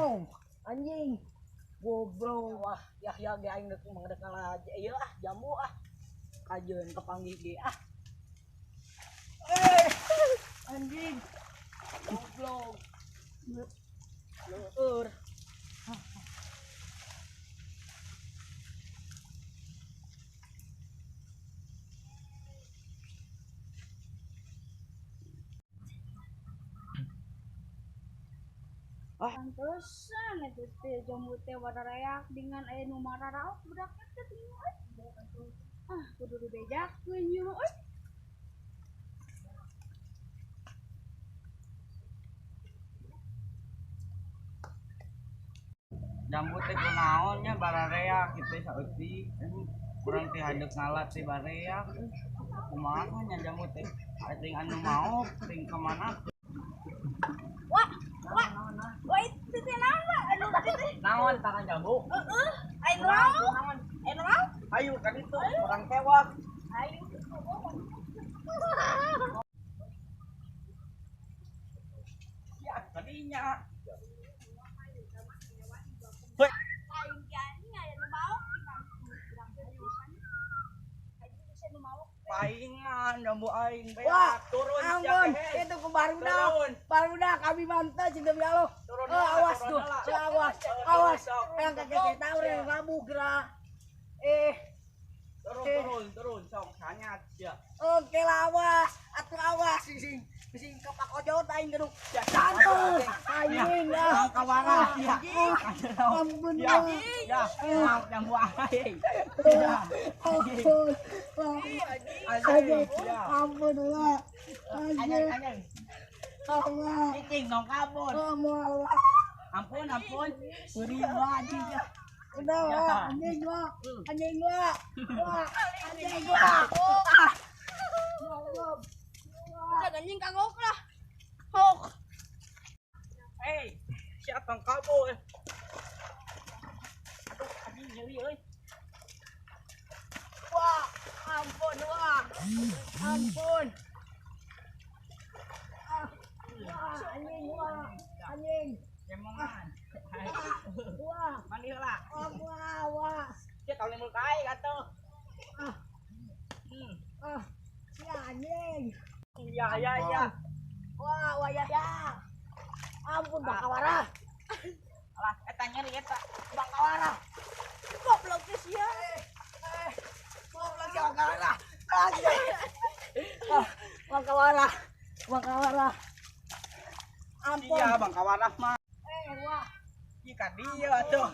Goblok. Anjing. Goblok. Wah, Yahya ge aing deuk mangdek ngala ieu ah jambu ah. Kajeun kepanggih ge ah. Eh, anjing. Goblok. Leur. Pantesan eta teh jambu teh warareak dengan aya nu mararaok budak teh teh euy. Ah, kudu dibejakeun ieu mah euy. Jambu teh kunaon nya barareak kitu saeutik. Kurang teh hadeuk ngalat teh bareak. Kumaha nya jambu teh? Ting anu maok, ting ka mana? Wah, wah. Wah, itu teh naon, Pak? Aduh, teh teh. Naon tangan jambu? Heeh, aya nu maok. Aya nu maok. Ayo ka ditu, urang tewak. Ayo. Ya, kadinya. Hoi. Aing ge anjing aya nu maok tinggal urang seriusan. Aing geus nu maok. Paingan jambu aing beak. Wah, Turun ampun, sia teh. itu ke barudak. Turun. Barudak kami mantap cinta demi Allah. Turun Oh, heula, awas turun tuh, heula. si awas, Turun, awas. sok. Yang kakek saya tahu yang rabu gerak. Eh, Turun, turun, turun, sok sanyat sia. oke lah awas, atuh awas sing sing sing kepak ojot aing gedung. Santuy, aing dah. Kawara sia. Ampun, Ya, ya, mau jambu aing. ampun, Anjing, ya. ampun lah. Anjing, Anjing, anjing. Allah, Cicing dong kabur. Allah. Ampun, ampun. Beri gua anjing. Udah, Ya. wah, anjing gua, anjing gua, wah, anjing gua. Ah. Goblok. Udah anjing kagok lah. Hok. Hei, siapa yang kabur? Aduh, anjing nyeri euy. Wah, ampun, wah, ampun. Ah, wah, anjing, wah, anjing, Kemongan. wah, Mandi heula. ah, wah, wah, Sia tong nimbul ka aing atuh. ah, ah, si anjing. Ya, ya, ya. Wah, wah, ya, ya. Ampun, Bang Kawara, Alah, eta nyeri eta. Bang Kawara. Goblok teh sia. Eh, goblok si Bang Kawara. Anjing. Ah, Bang Kawara, Bang Kawara. Ampun. Iya, Bang Kawarah mah. Eh, wah. Ieu ka dieu atuh.